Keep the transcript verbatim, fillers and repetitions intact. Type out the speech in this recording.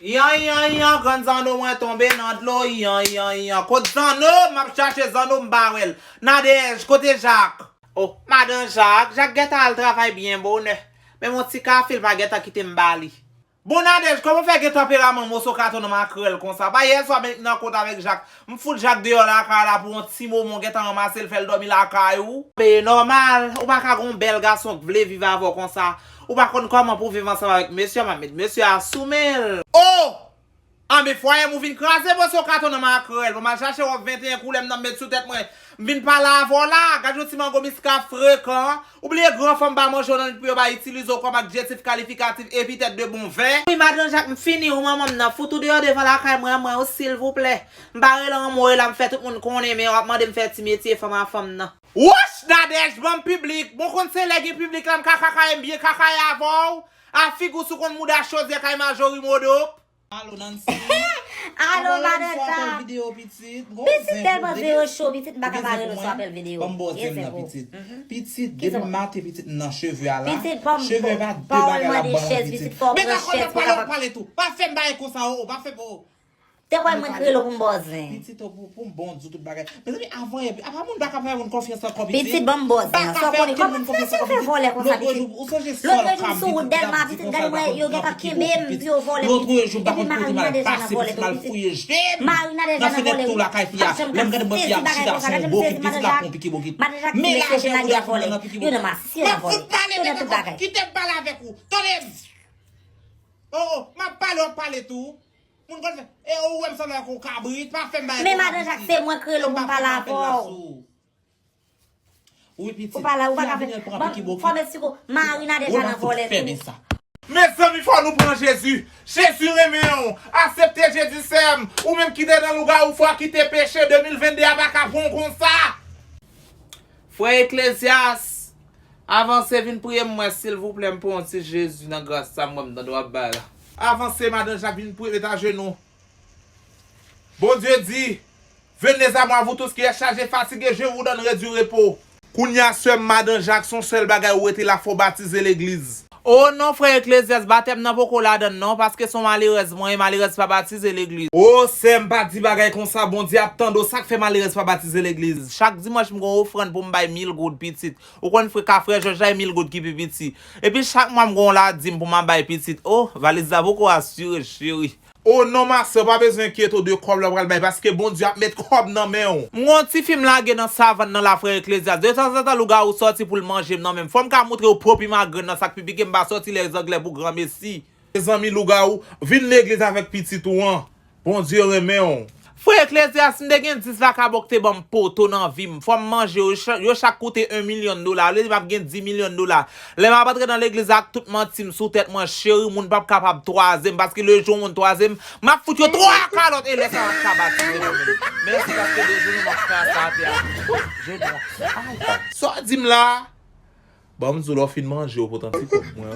Yan, yan, yan, grann zanno mwen tonbe nan dlo, yan, yan, yan. Kot zanno? M ap chache zanno, m pa wè l. Nadège, kote Jak? Oh, madan Jak, Jak gentan al travay byen bonè. Men yon ti kafe, l pa gentan kite m ba li. Bon, Nadège, kòman w fè gen tanperaman moso katon nan makrèl konsa? Pa yè swa m nan kont avèk Jak. M fout Jak deyò lakay la pou yon ti moman, w gentan ranmase l, fè l dòmi lakay ou. E nòmal, ou pa ka gen yon bèl gason k vle viv avè w konsa. Ou pa konn kòman pou w viv ansanm avèk mesye a, m ap met mesye a sou men l. Oh! Anben, fwaye m ou vin kraze, moso katon nan makrèl. Bon, m al chache wòb venteyen koulè m nan m met sou tèt mwen. M vin pale avè w la. Gad yon ti mango miska frekan. Ou bliye gran fanm pa manje w nan lit pou yo pa itilize w kòm adjetif kalifikatif epitèt de bon vè. Wi, madan Jak, m fini, ou manman m nan fout ou deyò devan lakay mwen, mwen, ou silvouplè. M pa rele anmwe la, m fè tout moun konnen, men w ap mande m fè ti metye fanm a fanm nan. Wouch, Nadège, ban m piblik. Bon, konn se lè gen piblik la, m ka kakaye, m byen kakaye avè w. A figi w si w konn mouda chodyè kay Majori Modop. Alo, Nancy. Alo, madan Jak. Pitit tèlman vire cho, pitit, m pa ka pa rele w sou apèl videyo. Ban m bòzè m nan, pitit. Pitit, depi maten, pitit, m nan cheve a la. Cheve pa de bagay la ban mwen, pitit. Men dakò, pa pale, w pale tou. Pa fè m bagay konsa, o, o, pa fè m, o. Te kwè mwen k rele w pou m bòzè. Pitit, o, pou, pou m bon di w tout bagay. Mezanmi, avan yè, apa moun pa ka fè moun konfyans ankò, pitit? Pitit, ban m bòzè. Sa w konnen kòman se fè vòlè konsa, pitit? Lòt jou m sou wout Dèlma, pitit, gade mwen, yo gentan kenbe m pou yo vòlè m, pitit. Epi Marina deja nan vòlè tou, pitit. Marina deja nan vòlè, wi. Pa janm ka sezi bagay konsa, gade m sezi madan Jak. Madan Jak ki mesye nan gen vòlè. Yo nan masisi, yo nan vòlè. Yo nan tout bagay. Kite m pale avèk ou. Tande m. O, o, m ap pale, w ap pale tou. Moun konn fè, e ou wè m sanble ak yon kabrit, pa fè m bagay konsa, pitit. Men madan Jak, se mwen k rele w pou m pale avè w. Wi, pitit. Ou pa la, ou pa ka fè. Bon, fò m eksplike w. Marina deja nan vòlè tou. Mezanmi, fò nou pran Jezi. Jezi renmen w. Aksepte Jezi, sè m. Ou menm ki te nan lougawou, fwa kite peche, de mil venn de a pa ka pran w konsa. Frè Eklezyas, avanse vin priye m, mwen, silvouplè, m pran yon ti Jezi nan gras sa m wè m tande w ap bay la. Avanse, madan Jak, vin priye, met ajenou. Bondye di, venez à moi, vous tous qui êtes chargés, fatigués, je vous donnerai du repos. Kounye a, sè m, madan Jak, se yon sèl bagay ou rete la, fò w batize legliz. O non, frè Eklezyas, batèm nan poko ladann non, paske se yon malerèz mwen ye, malerèz pa batize legliz. O, sè m, pa di bagay konsa, Bondye ap tande w, sa k fè malerèz pa batize legliz? Chak dimanch m gon ofrann pou m bay mil goud, pitit. Ou konn frè ka frè Jòj la, e mil goud ki pi piti. Epi chak mwa m gon ladim pou m ap bay, pitit. O, valiz la poko asire, cheri. O non, ma sè, w pa bezwen enkyete w de kòb la w pral bay, paske Bondye ap met kòb nan men w. M gon ti fi m lage nan savann nan la, frè Eklezyas. De tanzantan, lougawou sòti pou l manje m nan men m. Fò m ka moutre w pwopi magrenn nan, sa k pi pike m pa sòti lè zanglè pou granmesi. Mezanmi, lougawou, vin legliz avèk pitit ou an. Bondye renmen w. Frè Eklezyas, m te gen dis vakabon k te ban m poto nan vi m. Fò m manje yo, cha-, yo chak koute yon milyon dola. Vle di m ap gen dis milyon dola. Lè m ap antre nan legliz la ak tout manti m sou tèt mwen, cheri, moun p ap kapab twaze m, paske lejou moun twaze m, m ap fout yo twa kalòt e lè sa yo ap ka batize mwen menm. Mèsi paske de jou nou m ap kraze atè a. Jenou. Ay, sa w di m la? Ban m di w, lè w fin manje, w pote yon ti kòb mwen.